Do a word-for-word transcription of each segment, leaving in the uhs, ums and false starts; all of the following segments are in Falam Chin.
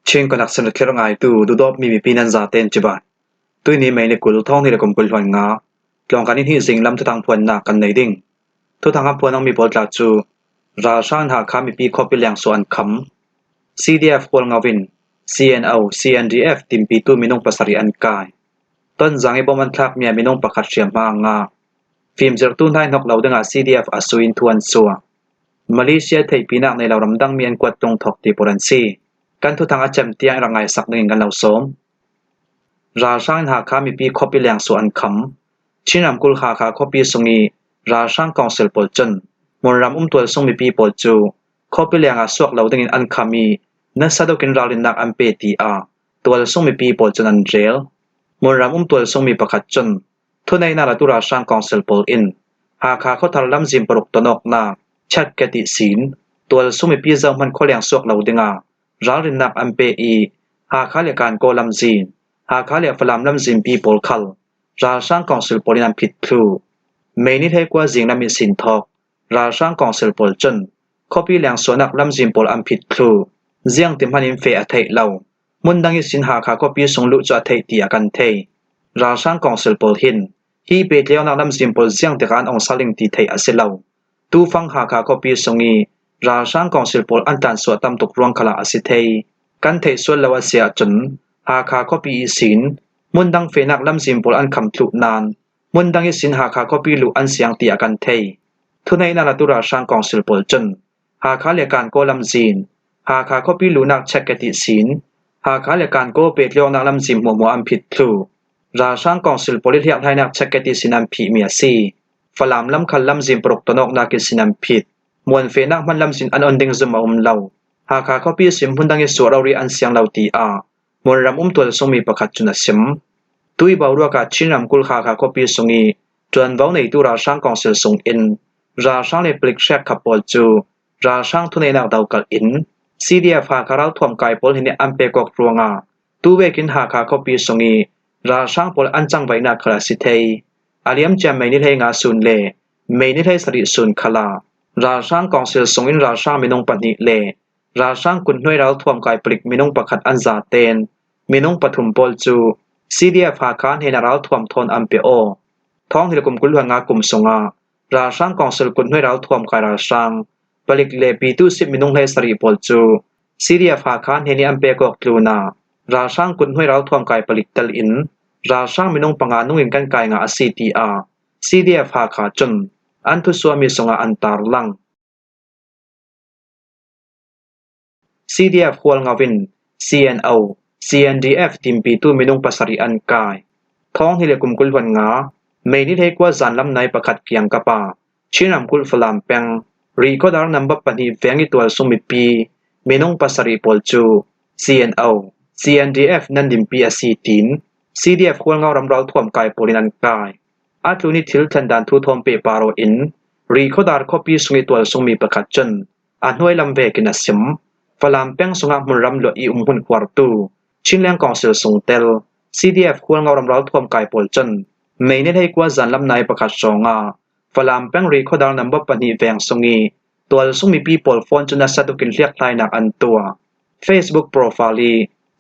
Chin Connection thlir ngaitu dudawpmi mipi nan zaten cibai. Tuini May ni kul, thawng hnih le kum kul hluan nga, tlawngkan in hih zinglam thuthang phuannak kan nei ding. Thuthang a phuan ang mi pawl tla cu ralhrang in Hakha mipi khawpi lengsuah an kham. C D F Hualngo in C N O, C N D F dinpitu minung pasarih an kai. Tonzang i bom an thlakmi ah minung pakhat hriamhma a ngah. Fimzirhtu hna i hnawk lo dingah C D F a sui in thu an suah. Malaysia theihpinak nei lo ramdangmi an kuat tlung thawk ti pawl an si. Kan thuthang a cem tiang i rak ngaisak dingin kan lo sawm. Ralhrang in Hakha mipi khawpi lengsuah an kham. Chin ramkulh Hakha khawpi sung i ralhrang kawngsil pawl cun hmunram um tualsung mipi pawl cu khawpi lengah suak lo dingin an kham i nasa dukin ralrinnak an pe, tiah tualsung mipi pawl cun an rel. Hmunram um tualsung mi pakhat cun thuneihnak latu ralhrang kawngsil pawl in Hakha khuathar lamzin paruk tonawknak chat ket ihsin tualsung mipi zohman khualeng suak lo dingah ralrinnak an pe i Hakha le Kankaw lamzin, Hakha le Falam lamzinpi pawl khal ralhrang kawngsil pawl in an phit thluh. May ni hleikua zinglam ihsin thawk ralhrang kawngsil pawl cun khawpi lengsuahnak lamzin pawl an phit thluh. Ziangti hman in feh a theih lo, hmun dang ihsin Hakha khawpi sung luh cu a theih ti a kan thei. Ralhrang kawngsil pawl hin hi pehtlaihnak lamzin pawl ziangtikah an ong sal ding ti theih a si lo. Tufang Hakha khawpi sung i ralhrang kawngsil pawl an tlansuah tam tuk ruang khalah a si thei. Kan theih sual lo a si ahcun Hakha khawpi ihsin hmun dang fehnak lamzin pawl an kham thluh nain hmun dang ihsin Hakha khawpi luh an siang ti a kan thei. Thuneihnak latu ralhrang kawngsil pawl cun Hakha le Kankaw lamzin, Hakha khawpi luhnak chat ket ihsin Hakha le Kankaw pehtlaihnak lamzin hmuahhmuah an phit thluh. Ralhrang kawngsil pawl i hliakhlainak chat ket ihsin an phihmi a si. Falam lam khal lamzin paruk tonawknak ihsin an phit. Muanfehnak hman lamzin an on ding zum a um lo. Hakha khawpi ihsin hmun dang i suah rori an siang lo, tiah hmunram um tualsung mi pakhat cun a sim. Tui boruak ah Chin ramkulh Hakha khawpi sung i ṭuanvo neitu ralhrang kawngsil sung in ralhrang le palik hrekkhat pawl cu ralhrang thuneihnak dokalh in C D F Hakha ralthuam kai pawl hnenih an pek awk ruangah tuvekin Hakha khawpi sung i ralhrang pawl an cangvaihnak khal a si thei. A liamcia May ni hleinga sun le May ni hleisarih sun khalah ralhrang kawngsil sung in ralhrang minung pahnih le ralhrang kuthnuai ralthuam kai palik minung pakhat an zaten minung pathum pawl cu C D F Hakha hnenah ralthuam thawn an pe aw. Thawng hnih le kum kul hluan nga kum sungah ralhrang kawngsil kuthnuai ralthuam kai ralhrang palik le pitu sip minung hleisarih pawl cu C D F Hakha hnenih an pek awk tlunah ralhrang kuthnuai ralthuam kai palik tel in ralhrang minung panga nungin kan kai ngah a si, tiah C D F Hakha cun an thusuahmi sungah an tarlang. C D F Hualngo in C N O, C N D F dinpitu minung pasarih an kai. Thawng hnih le kum kul hluan nga, May ni hleikua zanlam nai pakhat kiangkap ah Chin ramkulh Falam peng Rihkhawdar nambat pahnih veng i tualsung mipi minung pasarih pawl cu C N O, C N D F nan dinpi a si, tiin C D F Hualngo ram ralthuam kai pawl in an kai. A tlun i thil thlen dan thu thawn pehpar aw in Rihkhawdar khuapi sung i tualsung mi pakhat cun a hnuai lam vekin a sim. Falam peng sungah hmunram luah i um hun khuartu Chinland Council sung tel C D F Hualngo ram ralthuam kai pawl cun May ni hleikua zanlam nai pakhat hrawngah Falam peng Rihkhawdar nambat pahnih veng sung i tualsung mipi pawl phone cu nasa dukin hliakhlainak an tuah. Facebook profile i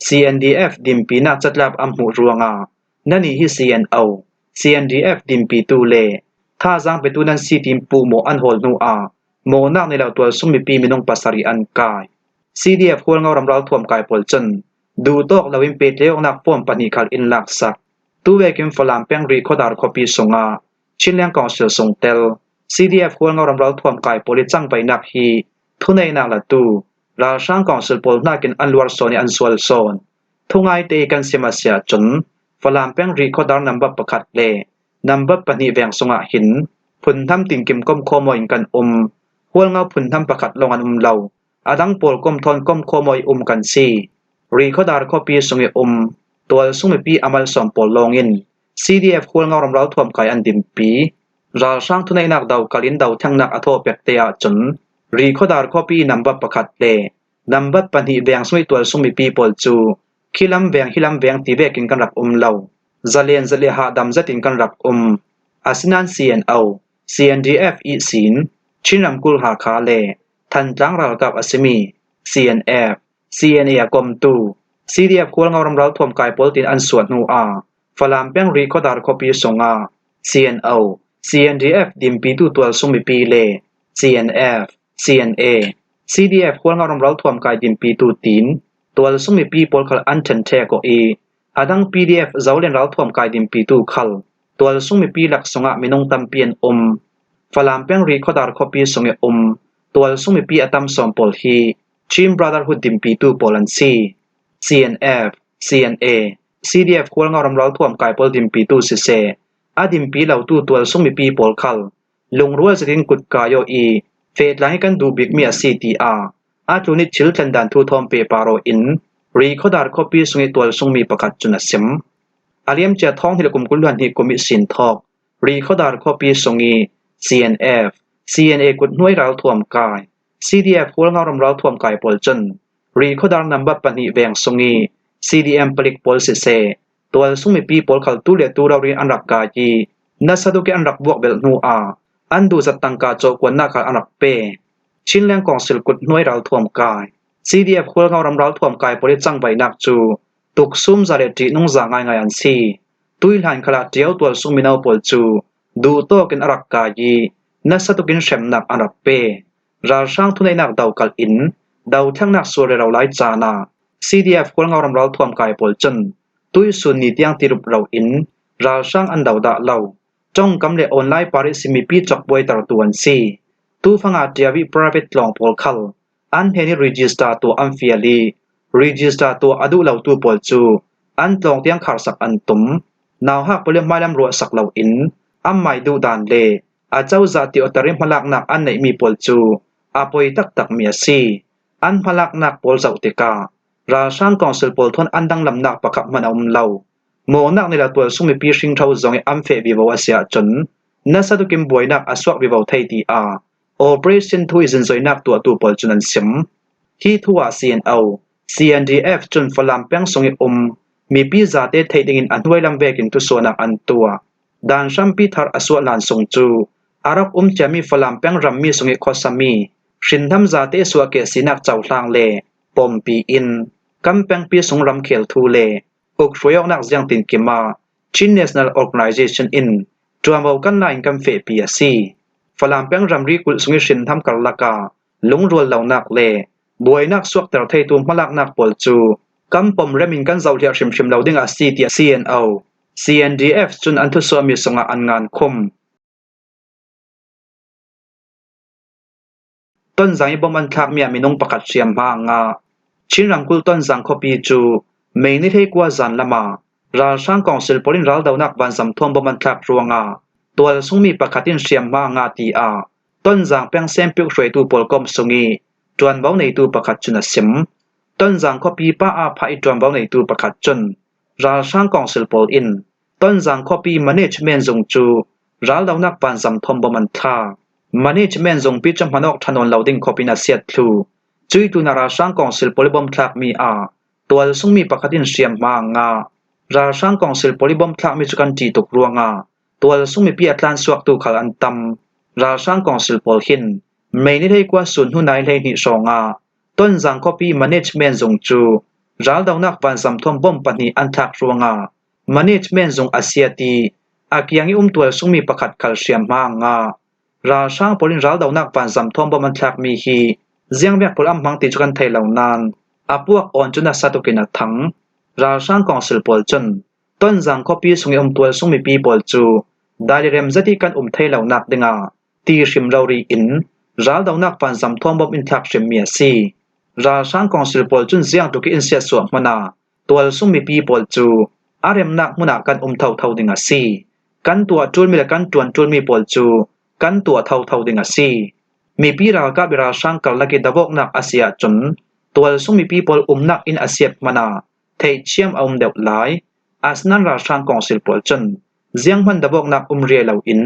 C N D F dinpinak catlap an hmuh ruangah nannih hi C N O, C N D F dinpitu le thazaang petu nan si tiin puhmawh an hawl hnu ah mawhnak nei lo tualsung mipi minung pasarih an kai. C D F Hualngo ram ralthuam kai pawl cun duhtawk loin pehtlaihawknak form pahnih khal in laksak. Tuvekin Falam peng Rihkhawdar khuapi sungah Chinland Council sung tel C D F Hualngo ram ralthuam kai pawl i cangvaihnak hi thuneihnak latu ralhrang council pawl hnakin an luar sawn i an sual sawn. Thungaite i kan sim a si ahcun Falam peng Rihkhawdar nambat pakhat le nambat pahnih veng sungah hin phunhnam tinkim komkhawm aw in kan um. Hualngo phunhnam pakhat lawng an um lo. A dang pawl kom thawn komkhawm aw i um kan si. Rihkhawdar khuapi sung i um tualsung mipi a malsawm pawl lawngin C D F Hualngo ram ralthuam kai an dinpi. Ralhrang thuneihnak dokalh in dothengnak a thaw pekte ahcun Rihkhawdar khuapi i nambat pakhat le nambat pahnih veng sung i tualsung mipi pawl cu khilam veng hilam veng ti vekin kan rak um lo. Zalen zale hahdam zetin kan rak um. Asinain C N O, C N D F ihsin Chin ramkulh Hakha le Thantlang ralkap a simi C N F, C N A a komtu C D F Hualngo ram ralthuam kai pawl tin an suat hnu a Falam peng Rihkhawdar khuapi sunga C N O, C N D F dimpitu tualsung mipi le C N F, C N A, C D F Hualngo ram ralthuam kai dimpitu tin tualsung mipi pawl khal an ṭhen thek awh i, a dang P D F Zoland ralthuam kai dimpitu khal tualsung mipi lak sungah minung tampi an um. Falam peng Rihkhawdar khuapi sung i um tualsung mipi a tam sawm pawl hi Chin Brotherhood dimpitu pawl an si. C N F, C N A, C D F Hualngo ram ralthuam kai pawl dimpitu siseh, a dimpi lotu tualsung mipi pawl khal lungrual zetin kut kai awh i, feh tlang hi kan duh bik mi a si, ti a a tlun i thil thlen dan thu thawm pehpar awh in Rihkhawdar khuapi sung i tualsung mi pakhat cun a sim. A liamcia thawng hnih le kum kul hluan hnih kum i sin thawk Rihkhawdar khuapi sung i C N F, C N A kut hnuai ralthuam kai, C D F Hualngo ram ralthuam kai pawl cun Rihkhawdar nambat pahnih veng sung i C D M palik pawl siseh, tualsung mipi pawl khal tu le tu rori an rak kai i, nasa tukin an rak buak belh hnu a an duhzat tangka cawhkuannak khal an rak pe. Chinland Council kut hnuai ralthuam kai, C D F Hualngo ram ralthuam kai pawl i cangvaihnak cu tuksum za le ṭihnung za ngaingai an si. Tuihlan khalah ṭio tualsung mino pawl cu duhtawkin a rak kai i, nasa tukin hremnak an rak pe. Ralhrang thuneihnak dokalh in dothlengnak sual rero lai caan ah C D F Hualngo ram ralthuam kai pawl cun tuihsun ni tiang tirup ro in ralhrang an do dah lo. Ṭongkam le online par ihsin mipi cawkbuai tertu an si. Tufang ah ṭio i private tlawng pawl khal an hnen i register tuah an fial i, register tuah a duh lotu pawl cu an tlawng tiang kharsak an tum. Nauhak pawl i hmailam ruahsak lo in anmai duh dan le a cozah ti awter i hmalaknak an neihmi pawl cu a poi taktakmi a si. An hmalaknak pawl zoh tikah ralhrang council pawl thawn an danglamnak pakhat hman a um lo. Mawhnak nei lo tualsung mipi hringtho zong i an feh vivo a si ahcun nasa tukin buainak a suak vivo thei, tiah operation thu i zingzoinak tuahtu pawl cun an sim. Hi thu ah C N O, C N D F cun Falam peng sung i um mipi zate theih dingin a hnuai lam vekin thusuahnak an tuah. Dan hrampi thar a suah hlan sung cu a rak um ciami Falam peng rammi sung i khuasami hrinhnam zate suahkeh sinak cohlang le pawmpi in kan pengpi sung ramkhel thu le uk hruaiawknak ziangtinkim ah Chin National Organization in ṭuanvo kan la in kan fehpi a si. Falam peng ramri kulh sung i hrinhnam karlak ah lungrual lonak le buainak suakter theitu hmalaknak pawl cu kan pom rem in kan zohhliah hrimhrim lo ding a si, tiah C N O, C N D F cun an thusuahmi sungah an ngan khum. Tonzang i bom an thlakmi ah minung pakhat hriamhma a ngah. Chin ramkulh Tonzang khuapi cu May ni hleikua zan lamah ralhrang council pawl in raldonak vanzam thawn bom an thlak ruangah tualsungmi pakhat in hriamhma a ngah, tiah Tonzang peng senpiuk hruaitu pawl kom sung i ṭuanvo neitu pakhat cun a sim. Tonzang khuapi pa aa phah i ṭuanvo neitu pakhat cun ralhrang council pawl in Tonzang khuapi management zung cu raldonak vanzam thawn bom an thlak. Management zungpi cu hmanawk ṭha nawn lo ding khawpin a siat thlu. Cuih tlunah ralhrang council pawl i bom thlakmi ah tualsungmi pakhat in hriamhma a ngah. Ralhrang council pawl i bom thlakmi cu kan ṭih tuk ruangah tualsung mipi a tlansuaktu khal an tam. Ralhrang council pawl hin May ni hleikua sun hnu nai hleihnih hrawngah Tonzang khuapi management zung cu raldonak vanzam thawn bom pahnih an thlak ruangah management zung a siat i a kiang i um tualsungmi pakhat khal hriamhma a ngah. Ralhrang pawl in raldonak vanzam thawn bom an thlakmi hi ziangvek pawl an hmang ti cu kan thei lo nain a puak awn cu nasa tukin a thang. Ralhrang council pawl cun Tonzang khuapi sung i um tualsung mipi pawl cu dai le rem zet i kan um thei lonak dingah ti hrim rori in raldonak vanzam thawn bom in thlak hrimmi a si. Ralhrang council pawl cun ziangtluk i in siatsuah hmanah tualsung mipi pawl cu a remnak hmunah kan um thotho ding a si. Kan tuah ṭulmi le kan ṭuan ṭulmi pawl cu kan tuah thotho ding a si. Mipi ralkap i ralhrang karlak i davawknak a si ahcun tualsung mipi pawl umnak in a siat hmanah theihthiam a um deuh lai. Asinain ralhrang council pawl cun zianghman davawknak um riai loin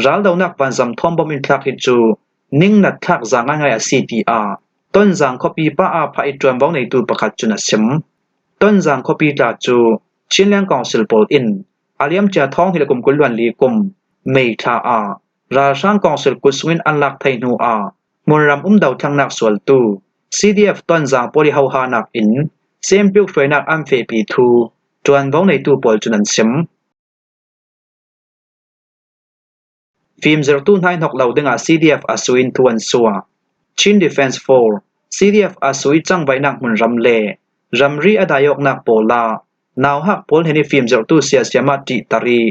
raldonak vanzam thawn bom in thlak hi cu ningnat thlak za ngaingai a si, tiah Tonzang khuapi pa aa phah i ṭuanvo neitu pakhat cun a sim. Tonzang khuapi tla cu Chinland Council pawl in a liamcia thawng hnih le kum kul hluan li kum May thla ah ralhrang council kut sungin an lak thei hnu ah hmunram um dothlengnak sualtu C D F Tonzang pawl i hoha nak in Siampiuk hruainak an fehpi thu ṭuanvo neitu pawl cun an sim. Fimzirtu hnaihnok lo dingah C D F ASU in thu an suah. Chin Defence Force, C D F ASU i cangvaihnak hmunram le ramri a daiawknak pawlah nauhak pawl hnen i fimzirtu siasiamah ṭihtar i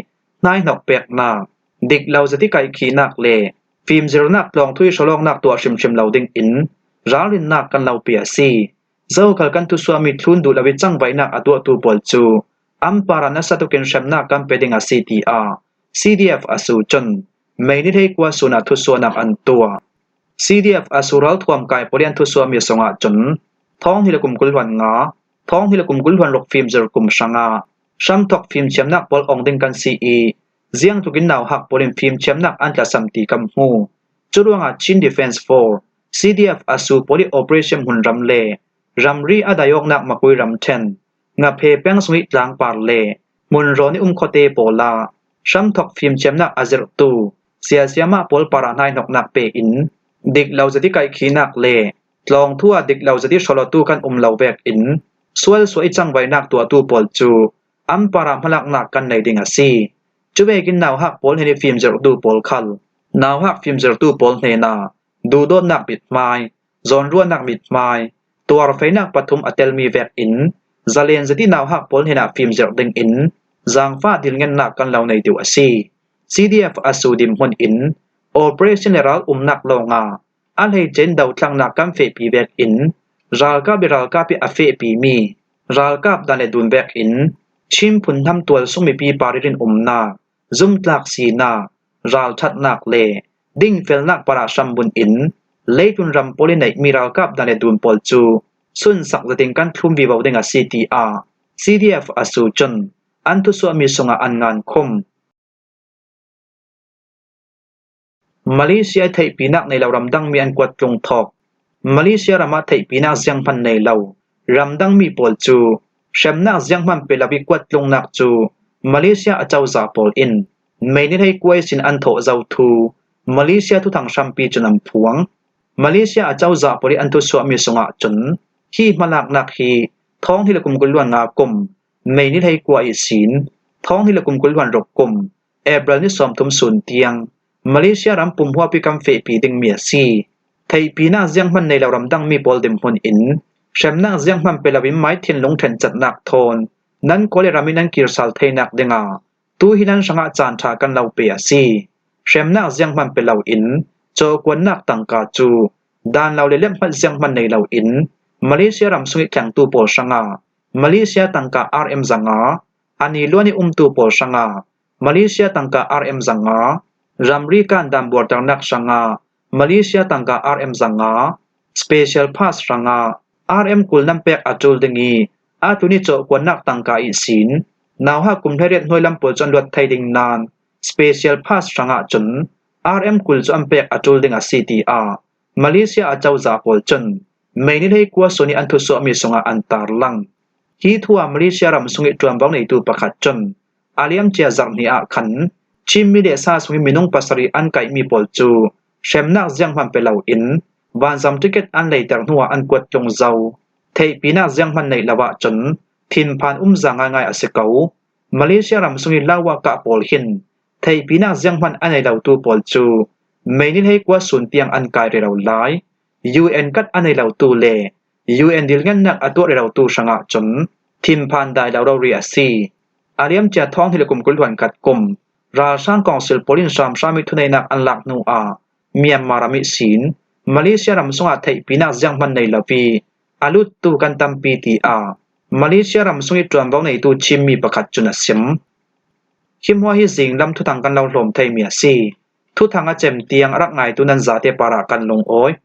hnaihnok peknak, dik lo zet i kaihkhihnak le fimzirnak tlawngthu i hrawlawknak tuah hrimhrim lo dingin ralrinnak kan lo pe a si. Zokhal kan thusuahmi thlun duh lo i cangvaihnak a tuahtu pawl cu an parah nasa tukin hremnak kan pe ding a si, tiah C D F ASU cun May ni hleikua sun ah thusuahnak an tuah. C D F ASU ralthuam kai pawl i an thusuahmi sungah cun thawng hnih le kum kul hluan nga, thawng hnih le kum kul hluan ruk fimzir kum hrangah hramthok fimthiamnak pawl ong ding kan si i, ziangtlukin nauhak pawl in fimthiamnak an tlasam ti kan hmu. Curuangah Chin Defence Force, C D F ASU pawl i operation hmunram le ramri a daiawknak makui ramṭhen, Ngaphe peng sung i tlangpar le hmunrawn i um khuate pawlah hramthok fimthiamnak a zirhtu siasiamah pawl parah hnaihnoknak pe in dik lo zet i kaihkhihnak le tlawngthu ah dik lo zet i hrawlawtu kan um lo vekin sualsuah i cangvaihnak tuahtu pawl cu an parah hmalaknak kan nei ding a si. Cuvekin nauhak pawl hnen i fimzirtu pawl khal nauhak fimzirtu pawl hnenah duhdawtnak mithmai, zawnruahnak mithmai, tuarfeinak pathum a telmi vekin zalen zet i nauhak pawl hnenah fimzirh dingin zaangfah dilngennak kan lo nei deuh a si. C D F ASU dinhmun in operation le ral umnak lawngah a hleice in dothlangnak kan fehpi vekin ralkap le ralkap i a fehpimi ralkap dan le dun vekin Chin phunhnam tualsung mipi parih rinumnak, zumtlak sinak, ralṭhatnak le dingfelnak parah hrambun in leitlun ram pawl i neihmi ralkap dan le dun pawl cu sunsak zetin kan thlum vivo ding a si, tiah C D F ASU cun an thusuahmi sungah an ngankhum. Malaysia i theihpinak nei lo ramdangmi an kuat tlung thawk. Malaysia ramah theihpinak zianghman nei lo ramdangmi pawl cu hremnak zianghman pe lo i kuat tlungnak cu Malaysia acozah pawl in May ni hleikua ihsin an thawh zo thu Malaysia thuthang hrampi cun an phuang. Malaysia acozah pawl i an thusuahmi sungah cun hi hmalaknak hi thawng hnih le kum kul hluan nga kum May ni hleikua ihsin thawng hnih le kum kul hluan ruk kum April ni sawmthum sun tiang Malaysia ram pumhuap i kan fehpi dingmi a si. Theihpinak zianghman nei lo ramdangmi pawl dinhmun in hremnak zianghman pe loin mai thinlung ṭhencatnak thawn nan kawl le ram i nan kir sal theinak dingah tu hi nan hrangah caan ṭha kan lo pe a si. Hremnak zianghman pe loin cawhkuannak tangka cu dan lo le lemhmat zianghman nei loin Malaysia ram sung i thlengtu pawl hrangah Malaysia tangka R M zanga, a ni luan i umtu pawl hrangah Malaysia tangka R M zanga, ramri kan dan buarternak hrangah Malaysia tangka R M zanga, special pass hrangah R M kul nan pek a ṭul ding i a tlun i cawhkuannak tangka ihsin nauhak kum hleiriat hnuai lam pawl cu an luat thei ding nain special pass hrangah cun R M kul cu an pek a ṭul ding a si, tiah Malaysia acozah pawl cun May ni hleikua sun i an thusuahmi sungah an tarlang. Hi thu ah Malaysia ram sung i ṭuanvo neitu pakhat cun a liamcia zarh hnih ah khan Chin mi le sa sung i minung pasarih an kaihmi pawl cu hremnak zianghman pe loin vanzam ticket an leiter hnuah an kuat tlung zo. Theihpinak zianghman neih lo ahcun thinphan um za ngaingai a si ko. Malaysia ram sung i Lawaka pawl hin theihpinak zianghman a nei lotu pawl cu May ni hleikua sun tiang an kai rero lai. U N kat a nei lotu le U N dilngennak a tuah rerotu hrangah cun thinphan dai lo rori a si. A liamcia thawng hnih le kum kul hluan khat kum ralhrang kawngsil pawl in hramhram i thuneihnak an lak hnu ah Myanmar ram ihsin Malaysia ram sungah theihpinak zianghman nei lo i a luttu kan tampi, tiah Malaysia ram sung i ṭuanvo neitu Chin mi pakhat cun a sim. Hi hmuah hi zinglam thuthang kan lo hlawm theimi a si. Thuthang a cem tiang a rak ngaitu nan zate parah kan lungawi.